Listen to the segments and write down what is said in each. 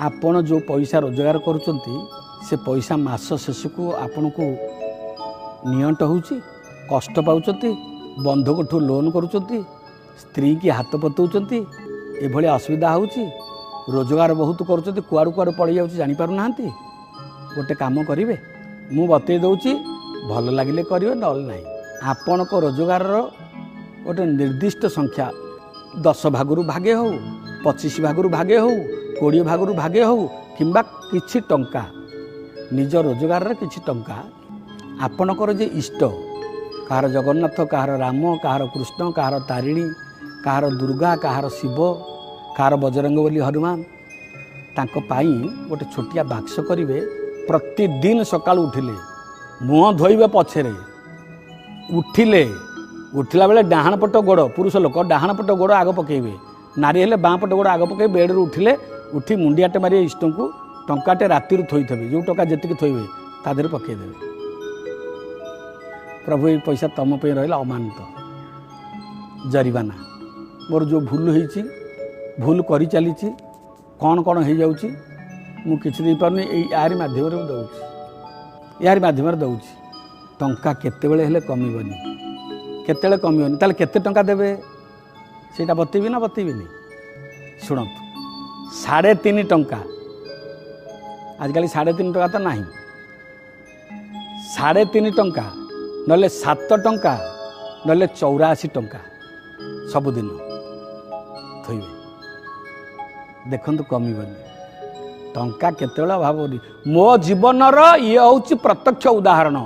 ଆପଣ ଯେଉଁ ପଇସା ରୋଜଗାର କରୁଛନ୍ତି ସେ ପଇସା ମାସ ଶେଷକୁ ଆପଣଙ୍କୁ ନିଅଣ୍ଟ ହେଉଛି, କଷ୍ଟ ପାଉଛନ୍ତି, ବନ୍ଧୁଙ୍କଠୁ ଲୋନ୍ କରୁଛନ୍ତି, ସ୍ତ୍ରୀକି ହାତ ପତଉଛନ୍ତି, ଏଭଳି ଅସୁବିଧା ହେଉଛି, ରୋଜଗାର ବହୁତ କରୁଛନ୍ତି, କୁଆଡ଼ୁ କୁଆଡ଼ୁ ପଳେଇ ଯାଉଛି ଜାଣିପାରୁନାହାନ୍ତି। ଗୋଟେ କାମ କରିବେ, ମୁଁ ବତେଇ ଦେଉଛି, ଭଲ ଲାଗିଲେ କରିବେ ନହେଲେ ନାହିଁ। ଆପଣଙ୍କ ରୋଜଗାରର ଗୋଟେ ନିର୍ଦ୍ଦିଷ୍ଟ ସଂଖ୍ୟା, 10 ଭାଗରୁ ଭାଗେ ହେଉ, 25 ଭାଗରୁ ଭାଗେ ହେଉ, 20 ଭାଗରୁ ଭାଗେ ହେଉ, କିମ୍ବା କିଛି ଟଙ୍କା, ନିଜ ରୋଜଗାରର କିଛି ଟଙ୍କା ଆପଣଙ୍କର ଯେ ଇଷ୍ଟ, କାହାର ଜଗନ୍ନାଥ, କାହାର ରାମ, କାହାର କୃଷ୍ଣ, କାହାର ତାରିଣୀ, କାହାର ଦୁର୍ଗା, କାହାର ଶିବ, କାହାର ବଜରଙ୍ଗ ବୋଲି ହନୁମାନ, ତାଙ୍କ ପାଇଁ ଗୋଟେ ଛୋଟିଆ ବାକ୍ସ କରିବେ। ପ୍ରତିଦିନ ସକାଳୁ ଉଠିଲେ, ମୁହଁ ଧୋଇବେ ପଛରେ, ଉଠିଲେ ଉଠିଲା ବେଳେ ଡାହାଣ ପଟ ଗୋଡ଼, ପୁରୁଷ ଲୋକ ଡାହାଣ ପଟ ଗୋଡ଼ ଆଗ ପକାଇବେ, ନାରୀ ହେଲେ ବାଁ ପଟ ଗୋଡ଼ ଆଗ ପକାଇ ବେଡ଼ରୁ ଉଠିଲେ ଉଠି ମୁଣ୍ଡିଆଟେ ମାରିବେ ଇଷ୍ଟଙ୍କୁ, ଟଙ୍କାଟେ ରାତିରୁ ଥୋଇଥିବେ, ଯେଉଁ ଟଙ୍କା ଯେତିକି ଥୋଇବେ ତା ଦେହରେ ପକାଇଦେବେ। ପ୍ରଭୁ ଏଇ ପଇସା ତୁମ ପାଇଁ ରହିଲା ଅମାନତ, ଜରିମାନା, ମୋର ଯେଉଁ ଭୁଲ ହେଇଛି, ଭୁଲ କରିଚାଲିଛି, କ'ଣ କ'ଣ ହେଇଯାଉଛି ମୁଁ କିଛି ଦେଇପାରୁନି, ଏଇ ଏହାରି ମାଧ୍ୟମରେ ମୁଁ ଦେଉଛି, ଏହାରି ମାଧ୍ୟମରେ ଦେଉଛି। ଟଙ୍କା କେତେବେଳେ ହେଲେ କମିବନି, କେତେବେଳେ କମିବନି। ତାହେଲେ କେତେ ଟଙ୍କା ଦେବେ ସେଇଟା ବତେଇବି ନା ବତେଇବିନି? ଶୁଣନ୍ତୁ, 3.5 ଟଙ୍କା, ଆଜିକାଲି 3.5 ଟଙ୍କା ତ ନାହିଁ, 3.5 ଟଙ୍କା ନହେଲେ 7 ଟଙ୍କା ନହେଲେ 84 ଟଙ୍କା ସବୁଦିନ ଥୋଇବେ, ଦେଖନ୍ତୁ କମିବନି ଟଙ୍କା, କେତେବେଳେ ଅଭାବ ହେବନି। ମୋ ଜୀବନର ଇଏ ହେଉଛି ପ୍ରତ୍ୟକ୍ଷ ଉଦାହରଣ।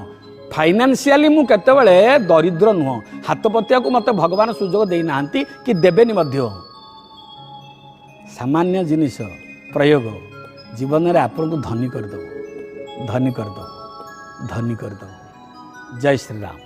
ଫାଇନାନ୍ସିଆଲି ମୁଁ କେତେବେଳେ ଦରିଦ୍ର ନୁହଁ, ହାତ ପତିବାକୁ ମୋତେ ଭଗବାନ ସୁଯୋଗ ଦେଇନାହାନ୍ତି କି ଦେବେନି ମଧ୍ୟ। ସାମାନ୍ୟ ଜିନିଷ ପ୍ରୟୋଗ ଜୀବନରେ ଆପଣଙ୍କୁ ଧନୀ କରିଦେବ, ଧନୀ କରିଦେବ, ଧନୀ କରିଦେବ। ଜୟ ଶ୍ରୀରାମ।